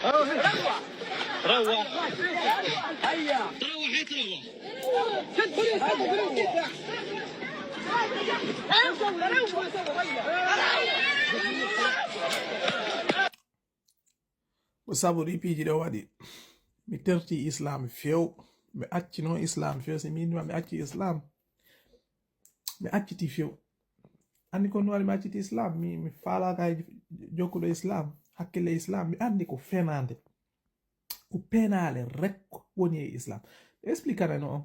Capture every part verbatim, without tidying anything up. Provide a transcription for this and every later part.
روح. روح، روح، روح. Ko sabu ɗi piiji ɗo waɗi, mi terti islam few. Mi accino islam few. Si min ma mi acci islam, mi acciti few. Anndi ko waɗi mi acciti islam? Mi, mi faalaaka e jokkuɗo islam, hakkille islam. Mi anndi ko fenaande. Ko penaale rek woni e islam. Mi explikanano on.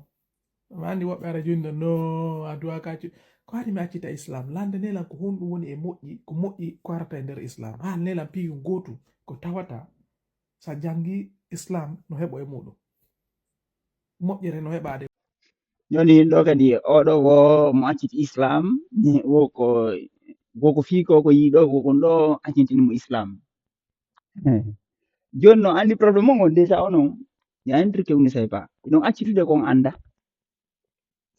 Mi anndi woɓɓe ara junno, no, a duwa ka ci-, ko waɗi mi accita islam? Lande nelan ko honɗum woni e moƴƴi, ko moƴƴi ko arata e nder islam. Ha nelan piyu gootu ko tawata sa jangi islam no heɓo e muɗum. Moƴƴere no heɓaade. Joni ɗo kadi, oɗo wo mo acciti islam, wo ko, wo ko fii ko, ko yiɗo, wo ko ɗo accintini mo islam. Eh. Joni no anndi problème on, déjà onon, ya intriqué woni say pas. Ɗon accitude kon annda.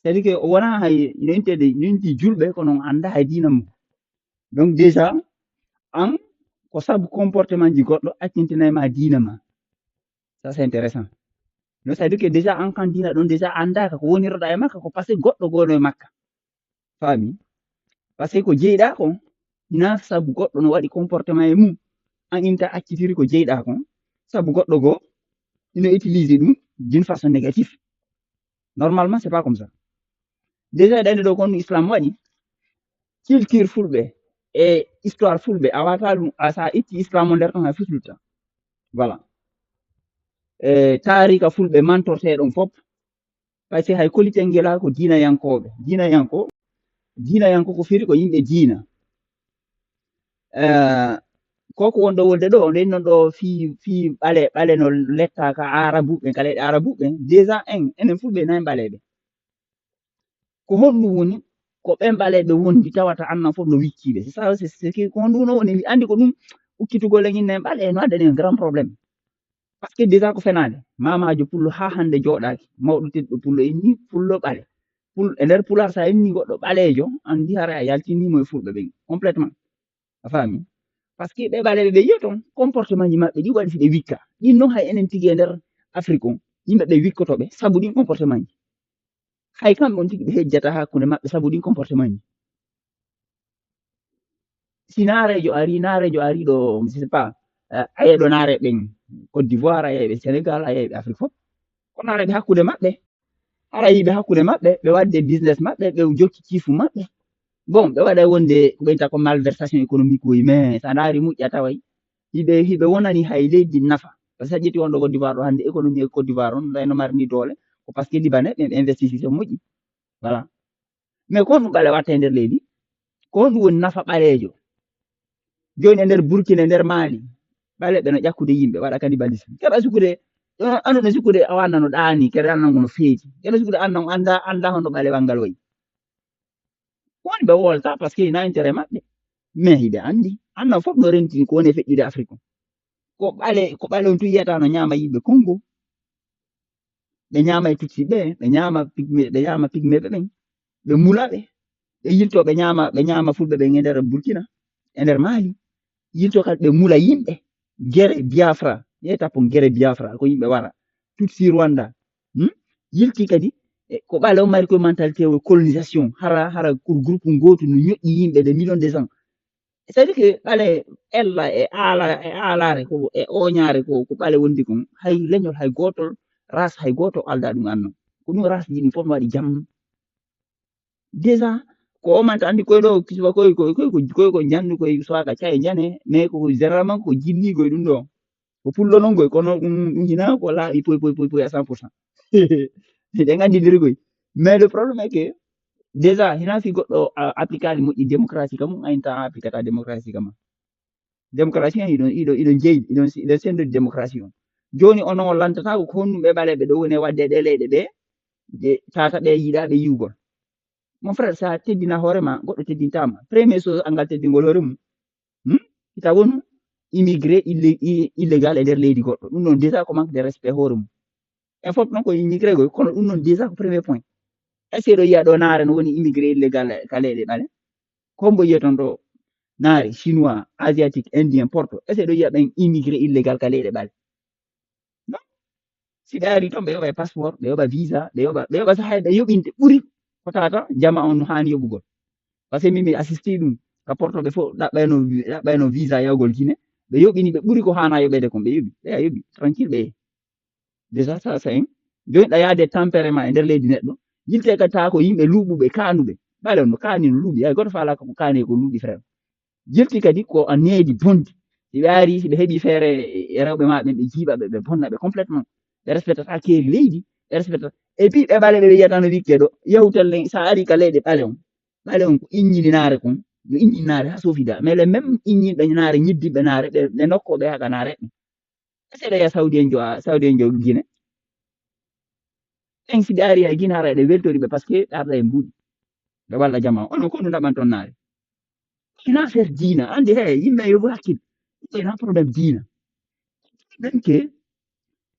C'est-à-dire que o wona hay, ino intede, ino inti julɓe, kono on annda hay diina mum. Donc déjà, an, ko sabu comportement ji goɗɗo accintinay ma diina ma. Ça, c'est intéressant. Donc, c'est-à-dire que déjà, an kan diina ɗon déjà anndaaka ko woniroɗa e makka, ko parce que goɗɗo gono e makka. Faami? Parce que ko jeyɗa kon, hina sabu goɗɗo no waɗi comportement e mum. An inta accitiri ko jeyɗa kon, sabu goɗɗo go, ino utiliser ɗum d'une façon négative. Normalement, c'est pas comme ça. Déjà, ɗande ɗo kon islam waɗi, culture fulɓe e histoire fulɓe, a wata ɗum, a sa itti islam o nder ton hay fuslutta. Voilà. E taarika fulɓe mantorte ɗon fop, parce que hay koliten ngela ko diinayankooɓe. Diinayanko, diinayanko ko firi ko yimɓe diina. Eh, ko ko wonɗo wonde ɗo, nden non ɗo fi, fi ɓale, ɓale no letta ka arabuɓe, ka leyɗe arabuɓe. Déjà, en, enen fulɓe nayi ɓaleɓe. Ko honɗum woni? Ko ɓen ɓaleɓe wondi tawata annan fof no wicciɓe. C'est ça, c'est, c'est que ko honɗum no woni? Mi andi ko ɗum ukkitugol en inne en ɓale no addani en grand problème. Parce que déjà ko fenaande. Mamajo pullo ha hande jooɗaaki. Mawɗo tedduɗo pullo inni pullo ɓale. Pul-, e nder pulaar sa inni goɗɗo ɓaleejo, andi hara a yaltinimo e fulɓe ɓen. Complètement. A faami? Parce que ɓe ɓaleɓe ɓe yiya ton, comportement ji maɓɓe ɗi waɗi si ɓe wikka. Ɗin non hay enen tigi e nder Afrique on, yimɓe ɓe wikkoto ɓe, sabu ɗin comportement ji. Hay kamɓe on tigi ɓe hejjata hakkunde maɓɓe, sabu ɗin comportement ji. Si naareejo ari, naareejo ari ɗo, je sais pas, eh, a yiyay ɗo naare ɓen Côte d'Ivoire, a yiyay ɓe Sénégal, a yiyay ɓe Afrique fof. Ko naareeɓe hakkunde maɓɓe. Hara yiɓe hakkunde maɓɓe, ɓe wadde business maɓɓe, ɓe jokki ciifu maɓɓe. Bon, ɓe waɗay wonde ko ɓe wiyata ko malversation économique woyi, mais sa ndaari moƴƴa taway. Hiɓe, hiɓe wonani hay leydi nafa. Parce que sa ƴetti wonɗo Côte d'Ivoire ɗo hannde, économie Côte d'Ivoire on, ɗay no mari ni doole. Ko parce que Libanais ɓen ɓe investisseur moƴƴi. Voilà. Mais ko honɗum ɓale watta e nder leydi? Ko honɗum woni nafa ɓaleejo? Joni e nder Burkina, e nder Mali, ɓaleɓe no ƴakkude yimɓe, waɗa cannibalisme. Keɗa sukkude, ɗon anduno sukkude a wanna no ɗaani, keɗa annan no feeti. Keɗa sukkude annan anda, anda hono ɓale wangal wayi. Ko woni ɓe wolta, parce que ina intérêt maɓɓe. Mais hiɓe andi, annan fof no rentini ko woni e feƴƴude Afrique on. Ko ɓale, ko ɓale on tun yiyata no ñaama yimɓe Congo. Ɓe ñaama e Tutsi ɓe, ɓe ñaama pygmée, ɓe ñaama pygmée ɓe ɓen. Ɓe mula ɓe. Ɓe yilto, ɓe ñaama, ɓe ñaama fulɓe ɓen e nder Burkina, e nder Mali. Yilto kadi ɓe mula yimɓe. Gere Biafra, ƴeeta pon gere Biafra, ko yimɓe wara. Tutsi Rwanda. Hmm? Yilti kadi, e, ko ɓale on mari koye mentalité o colonisation. Hara, hara ko groupe gootu no ñoƴƴi yimɓe de millions de gens. C'est-à-dire que ɓale ella e aala, e aalaare ko, e ooñaare ko, ko ɓale wondi kon. Hay leñol, hay gootol, race hay gooto alda ɗum anno. Ko ɗum race ji ɗin fof no waɗi jam. Déjà, ko o manta andi koye ɗo, kisuba koye, koye, koye, koye, koye ko jandu koye suwaka caye jane, mais ko généralement ko jinni koye ɗum ɗo. Ko pullo non koye, kono ɗum, ɗum hina ko laaɓi poy, poy, poy, poy à cent pour cent. Eɗen andi ndiri koye. Mais le problème est que, déjà, hina si goɗɗo a, applicali moƴƴi démocratie kam, a inta a applicata démocratie kam. Démocratie en, iɗon, iɗon, iɗon jeyi, iɗon, iɗon sendo démocratie on. Joni onon on lantata ko honɗum ɓe ɓaleɓe ɗo woni e wadde e ɗe leyɗe ɓe, ɗe tata ɓe yiɗa ɓe yiwgol. Mon frère, sa teddina hoore ma, goɗɗo teddintama. Première chose, angal teddingol hoore mum. Hmm? Ita wonu immigré illé-, i-, illégal e nder leydi goɗɗo. Ɗum ɗon déjà ko manque de respect hoore mum. En fof noon ko immigré goy, kono ɗum ɗon déjà ko premier point. Est-ce que ɗo yiya ɗo naare no woni immigré illégal ka leyɗe ɓale? Ko mbo yiya toon ɗo naari, chinois, asiatique, indien, porto, est ce que ɗo yiya ɓen immigré illégal ka leyɗe ɓale? Non. Si ɓe ari ton, ɓe yoɓa passeport, ɓe yoɓa visa, ɓe yoɓa ɓe yoɓa saha ɓe yoɓinte ɓuri ko tata jama on no haani yoɓugol. Parce que min mi assisti ɗum ka porto, ɓe fof ɗaɓɓayno ɗaɓɓayno visa yawgol Guinée. Ɓe yoɓini ɓe ɓuri ko haana yoɓede kon, ɓe yoɓi ɓe a yoɓi tranquille ɓe. Déjà ça c'est un. Joni ɗa yaade tempérement e nder leydi neɗɗo, yilte ka taa ko yimɓe luuɓuɓe kaanuɓe. Ɓale on no kaani no luuɓi, hay goto faala ko kaani ko luuɓi, frère. Jilti kadi ko a needi bonndi. Si ɓe ari, si ɓe heɓi feere e rewɓe ma ɓen, ɓe jiiɓa ɓe, ɓe bonna ɓe complètement. Ɓe respectata keeri leydi, ɓe respectata. Et puis ɓe ɓale ɓe wiyata no wikke ɗo, yewtel nden, sa ari ka leyɗe ɓale on, ɓale on ko inñini naare kon, no inñini naare ha sofida. Mais les mêmes inñinɓe naare, ñiddiɓe naare, ɓe ɓe nokko ɓe haga naare. Seeɗa ya Saudi en jo, Saudi en jo Guinée. En si ɓe ari ha Guinée, hara eɗe weltori ɓe parce que ɓe arda e mbuuɗi. Ɓe walla jama. Onon ko ɗum ɗaɓɓan ton naare. Ina affaire diina. Andi he yimɓe yo hakkil. Ina problème diina. Problème que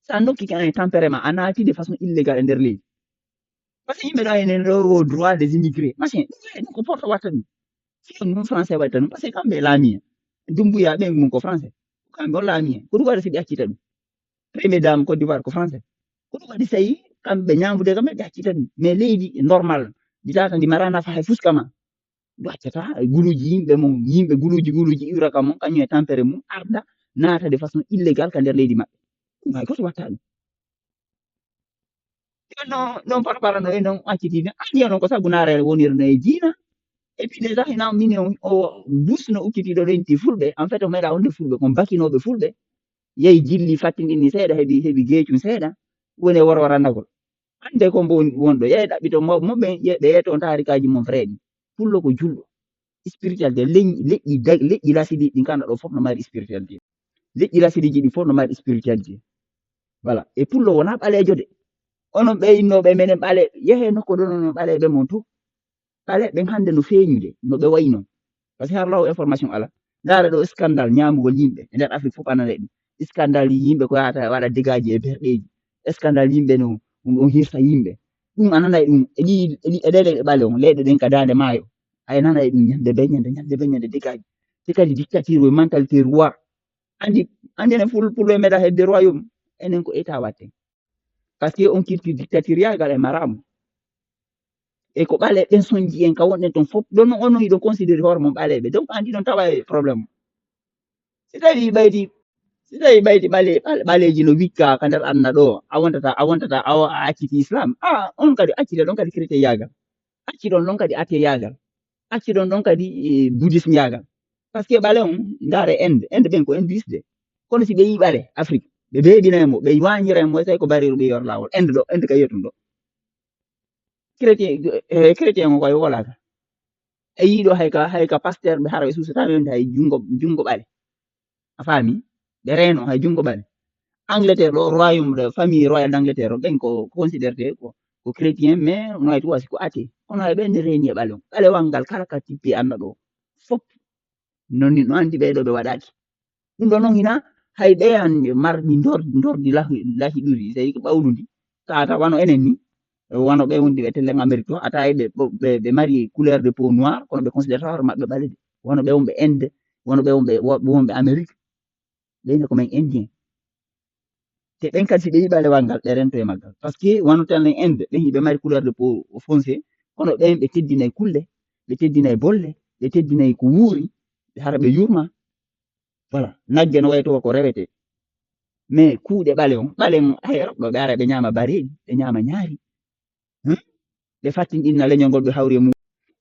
sa nokki kan e tempéré ma, a naati de façon illégale e nder leydi. Parce que yimɓe ɗo enen ɗo o droit des immigrés. Machin. Ɗum ko porto watta ɗum. Si on ɗum français watta ɗum. Parce que kamɓe laami en. Dumbuya ɓen mum ko français. Kamɓe on laami en. Ko ɗum waɗa si ɓe accita ɗum. Premier dame Côte d'Ivoire ko français. Ko ɗum waɗi tawi kamɓe ñaamude kam ɓe accita ɗum. Mais leydi normal, ndi tata ndi mara nafa hay fuska ma. Ɗum accata guluuji yimɓe mum, yimɓe guluuji, guluuji iwra kam mum, kañum e tampere mum, arda naata de façon illégale ka nder leydi maɓɓe. Ɗum hay goto watta ɗum. Ɗon no, ɗon parapara no e non accitide. Andi non ko sabu naare wonir no e diina. Et puis déjà, hina min o, o bus no ukkitiɗo ɗo inti fulɓe. En fait, o meɗa wonde fulɓe, kon bakinoɓe fulɓe. Yehi jilli fattindini seeɗa, heɓi, heɓi geecum seeɗa. Woni e worwara nagol. Ande ko mbo wonɗo. Yehi ɗaɓɓito mawɓe mum ɓen, ye-, ɓe yeto on taarikaaji mum freeɗi. Pullo ko julɗo. Spiritualité, leñ-, leƴƴi da-, leƴƴi lasidi ɗin kanda ɗo fof no mari spiritualité. Leƴƴi lasidiiji ɗi fof no mari spiritualité. Voilà. E pullo wona ɓaleejo de. Onon ɓe innooɓe menen ɓale, yehe nokko ɗo non ɓaleeɓe mon to. Ɓaleeɓe ɓen hannde no feeñude, no ɓe wayi non. Parce que har law information ala. Ndaara ɗo scandale ñaamugol yimɓe e nder Afrique fof anana ɗum. Scandale yimɓe ko yahata waɗa dégâts e berɗeeji. Scandale yimɓe no, on, on hirsa yimɓe. Ɗum anana e ɗum, e ɗi, e ɗi, e ɗe leyɗe ɓale on, leyɗe ɗen ka daande maayo. Ay nana e ɗum ñande be ñande, ñande be ñande dégâts. Te kadi dictature e mentalité roi. Andi, andi enen ful-, pullo e meɗa hedde royaume. Enen ko état watten. Parce que on culture dictatorial e maramo. E ko ɓale ɓen sonji en ka wonɗen ton fof. Ɗon non onon hiɗon considérer hoore mon ɓaleɓe. Donc andi ɗon tawa e problème. Si tawi ɓaydi, si tawi ɓaydi ɓale, ɓale, ɓaleeji no wikka ka nder aduna ɗo, a wontata, a wontata, a, a acciti islam. Ah, on kadi accite ɗon kadi chrétien yaagal. Acci ɗon ɗon kadi athée yaagal. Acci ɗon ɗon kadi, eh, bouddhisme yaagal. Parce que ɓale on, ndaare Inde, Inde ɓen ko hindouiste de. Kono si ɓe yii ɓale Afrique, ɓe beeɓinay mo, ɓe wañiray mo, tawi ko bariru ɓe yor laawol. Inde ɗo, Inde ka yettun ɗo. Chrétien, eh, chrétien on koye wolaka. E yiiɗo hay ka, hay ka pasteur ɓe hara ɓe suusata ɓe wonde hay jungo, jungo ɓale. A faami? Ɓe reeno hay jungo ɓale. Angleterre ɗo, royaume de famille royale d'Angleterre, ɓen ko considéré ko, ko chrétien, mais no hay tuwasi ko athée. Kono hay ɓen ne reeni e ɓale on. Ɓalewal ngal kala ka tippi anna ɗo. Fof non ni, no andi ɓe ɗo ɓe waɗaki. Ɗum ɗo non hina hay ɓe an marɗi ndor-, ndordi lahi-, lahi ɗuri, tawi ko ɓawludi. Tata wano enen ni, wano ɓe wondi ɓe tellen Amérique to, a tawi ɓe, ɓe, ɓe mari couleur de peau noir, kono ɓe considéré hoore maɓɓe ɓaleɓe. Wano ɓe wonɓe Inde, wano ɓe wonɓe, wo-, wonɓe Amérique. Ɓe ne ko men Indien. Te ɓen kadi si ɓe yiɓi ɓalewal ngal, ɓe rento e maggal. Parce que wano tan en Inde, ɓen hiɓe mari couleur de peau foncé, kono ɓen ɓe teddinay kulle, ɓe teddinay bolle, ɓe teddinay ko wuuri, ɓe hara ɓe yurma. Voilà, nagge no wayto ko rewete. Mais kuuɗe ɓale on, ɓale on, hay Europe ɗo ɓe ara ɓe ñaama bareeɗi, ɓe ñaama ñaari. Hmm? Ɓe fattinɗinna leñol ngol, ɓe hawri e mum.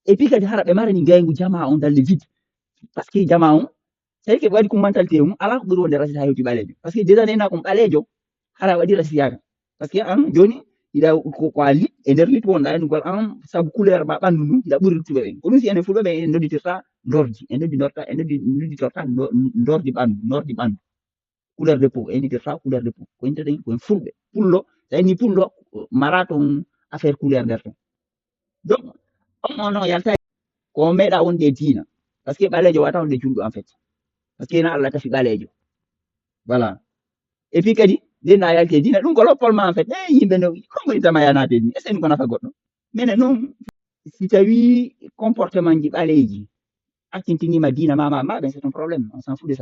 Et puis kadi hara ɓe marani ngayngu jama on dans le vide. Parce que jama on, c'est que ɓe waɗi ko mentalité mum, alaa ko ɓuri wonde raciste ha hewti ɓaleejo. Parce que déjà nena kon ɓaleejo, hara waɗi raciste yaga. Parce que an, joni, hiɗa ko, ko a lit, e nder lit wonɗa, e ɗum gol an, sabu couleur ma ɓandu ndun, hiɗa ɓuri luttuɓe ɓen. Ko ɗum si enen fulɓe ɓen, en nodditirta ndordi, en nodditorta, en noddi-, nodditorta ndo-, ndordi ɓandu, ndordi ɓandu. Couleur de peau, en nodditorta couleur de peau. Ko inta ɗen, ko en fulɓe. Pullo, sa inni pullo, mara ton affaire couleur nder ton. Donc, on, on, on yalta ko meɗa wonde e diina. Parce que ɓaleejo wata wonde julɗo en fait. Parce que na Allah tafi ɓaleejo. Voilà. Et puis kadi, nde na yalti e diina, ɗum ko loppol ma en fait. Eh, yimɓe no, kongo intama ya naate ni. Est-ce que ɗum ko nafa goɗɗo? Mene non, si tawi comportement ji ɓaleeji, a tintinima diina ma ma ma ben c'est ton problème, on s'en fout de ça.